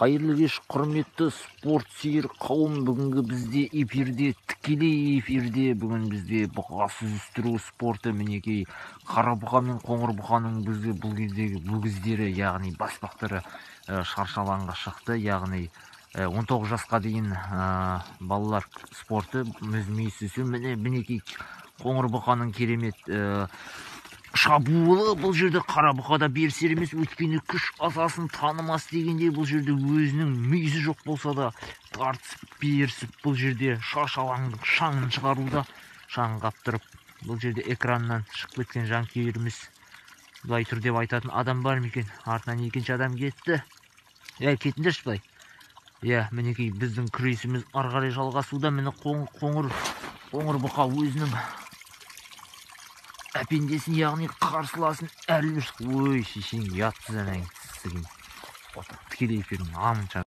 Қайырлы кеш, құрметті спорт сүйер қауым! Бүгінгі бізде эфирде, тікелей эфирде бүгін бізде бұқа сүзістіру спорты. Мінекей, қара бұқа мен қоңыр бұқаның бізге бұл кездегі өгіздері, яғни баспақтары, шаршы алаңға шықты. Яғни 19 жасқа дейін балалар спорты, мүйіз сүзісу. Міне, мінекей, қоңыр бұқаның керемет шабуылы. Бұл жерде қара бұқа да берісер емес, өйткені күш асасын танымас дегендей, бұл жерде өзінің мүйізі жоқ болса да, тартысып берісіп, бұл жерде шаршы алаңның шаңын шығаруда, шаң қаптырып. Бұл жерде экраннан шығып кеткен жанкүйеріміз, былай тұр деп айтатын адам бар ма екен? Артынан екінші адам кетті. Е, кетіңдерші былай. Иә, мінекей, біздің күресіміз ары қарай жалғасуда. Міне, қоңыр бұқа өзінің әпендесін, яғни қарсыласын әлі. Ой, шешең, ұятсыз, анаң тікелей эфирдің амынша.